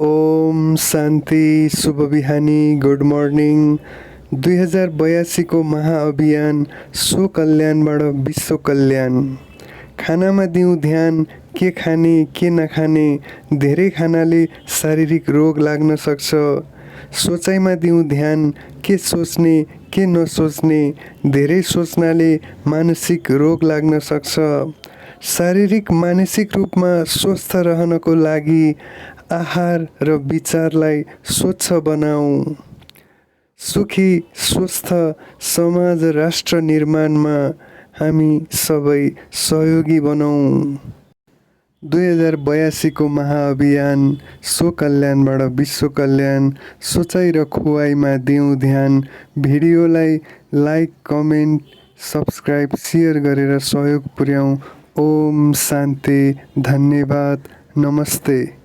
ओम शान्ति शुभ बिहानी good morning 2082 को महाअभियान सो कल्याणबाट विश्व कल्याण। खानामा दिउँ ध्यान, के खाने के नखाने, धेरै खानाले शारीरिक रोग लाग्न सक्छ। सोचाइमा दिउँ ध्यान, के सोच्ने के नसोच्ने, धेरै सोच्नाले मानसिक रोग लाग्न सक्छ। शारीरिक मानसिक रूपमा स्वस्थ रहनको लागि आहार र विचारलाई स्वच्छ बनाऊ। सुखी स्वस्थ समाज राष्ट्र निर्माणमा हामी सबै सहयोगी बनौँ। 2082 को महाअभियान सो कल्याणबाट विश्व कल्याण। सोचाइ र खुवाइमा दिउँ ध्यान। भिडियोलाई लाइक कमेन्ट सब्सक्राइब सेयर गरेर सहयोग पुर्याउँ। ओम शान्ति। धन्यवाद। नमस्ते।